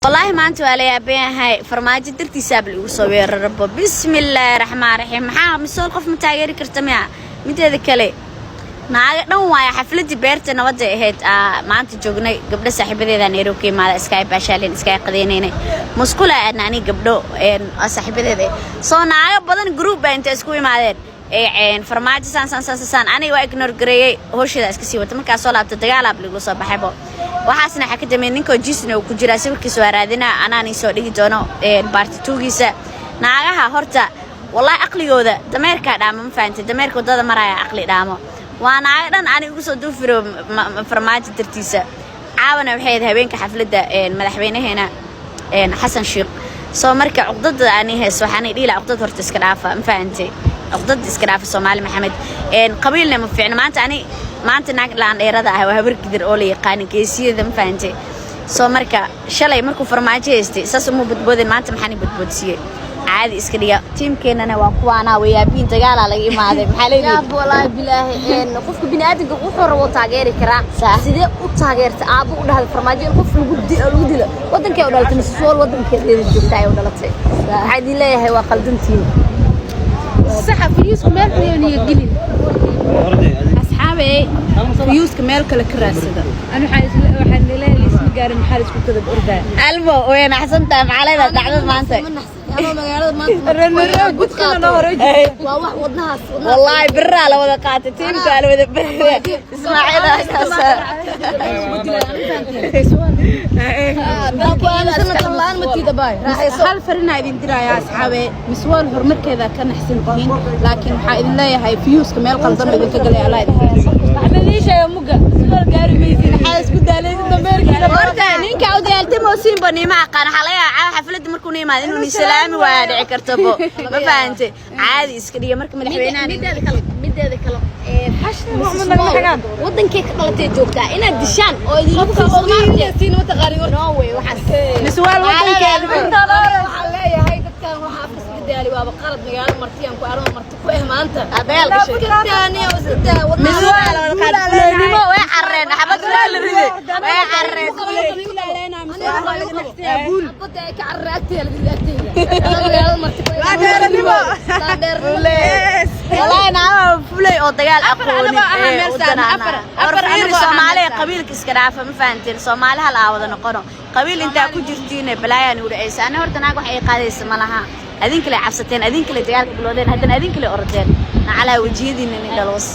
Wallaahi maanta waa la yaaban yahay. Farmaajo dartiisaaba lagu soo weerarabo. Bismillaahi raxmaan raxiim. Maxaa misool qof ma taageeri karta miya? Mideeda kale, naaga dhan waaya. Xafladii beerta nabadda ahayd aa maanta joognay. Gabdho saaxiibadeeda Nairobi ka imaada, iskaay baashaaleen, iskaay qadeynaynay, musqula aadna ani gabdho saaxiibadeeda. Soo naago badan group baa inta isku imaadeen Farmaajo saan saan saan saan. Aniga waa ignore gareeyey, howsheeda iska sii wata. Markaa soo laabta, dagaalaab lagu soo baxaybo. Waxaasna waxaa ka dambeeyay ninkoo jisna uu ku jiraa. Sawirkiisa waa raadinaa, anaan soo dhigi doono part two-giisa. Naagaha horta wallahi aqligooda dameerkaa dhaamo, ma fahantay? Dameerka waddada maraya aqli dhaamo. Waa naago dhan ani ugu soo duufiro Farmaajo dartiisa. Caawana waxay ahayd habeenka xafladda madaxweynaheena Xasan Sheekh. Soo marka cuqdada ani hees waxaan dhihi lahaa, cuqdad horta iska dhaafa, ma fahantay? Cuqdada iska dhaafa. Soomaali Maxamed, qabiilna ma fiicno. Maanta ani maanta naag laandheerada ah waa Habar Gidir oo la yaqaana geesiyada, ma fahantay? Soo marka shalay markuu Farmaajo haystay saas uma badboodin. Maanta maxaan badboodsiiyey? Caadi iska dhiga. Tiimkeenana waa kuwaanaa, wayaabiin dagaalaa laga imaaday. Maxaa leeyihiin? Yaab, walaahi bilaahi, qofka bini'aadamka wuxuu rabo taageeri karaa. Sidee u taageerta aabbo u dhahday Farmaajo in qof lagu dilo wadankee u dhalatay? Mise sool wadankeeda joogta ay u dhalatay? Waxaa idin leeyahay, waa qaldantiin. Saxa, views-ku meel xun niyo gelin. Asxaabey, views-ka meel kale ka raadsada. Ani waxaan leeyahay, isma gaarin. Maxaa la isku kadab ordaya? Almo way naxsan tahay. Maxaa leedahay dhacdad maanta? Anoo magaalada maanta Gudkana noo hore. Waa wax wadnahaas wadnahaas. Wallaahi biraa la wada qaatay, tiimka la wada beriya, Ismaaciil kaas. Hal farinaa idin dirayaa, asxaabe. Miswaal horumarkeeda ka naxsan tihiin, laakiin waxaa idin leeyahay, views-ka meel qaldan oo idinka galay Allah idin. Maxaa isku daalaysa dameerkiina? Horta ninka u dagaaltamoosinba nima aqaan. Waxaa laga yaabaa caawa xafladda markuu na imaado inuu ni salaami waaya, dhici kartabo, ma fahantay? Caadi iska dhiga. Marka madaxweynaha Mideeda kale, wadankay ka dhalatay joogtaa inaad dishaan oo idinku no way waxaas. Miswaal wadankeeda. Waxaan leeyahay, dadkan waxa afka iska daali waaba qalad. Magaalada martiyaan ku aroo marti ku eh maanta. Dagaal gashay. Iska daaniyo, iska daa wadnaha. Miswaal wada qaad fuleynimo. Way carreen, xabad la riday, way carreen. Xabadda ay ka carara agteeda laga riday agteeda. Anaa magaalada marti ku eh. Wallaahi naagaha fulay oo dagaal aqoonin anagoo ahaa ee meel u saaran, danaana. afar War fiiri, anagoo ahaa Soomaaliya meel saaran. Qabiilka iska dhaafa, ma fahanteen? Soomaali hal aa wada noqono. Qabiil intaa ku jirtiine balaayaan ugu dhacaysa. Ani horta naag wax ay qaadaysa ma laha. Adin kale cabsateen, adin kale dagaalka bilowdeen, haddana adin kale orodeen. Nacalaa wejiyadiina ni dhaloos.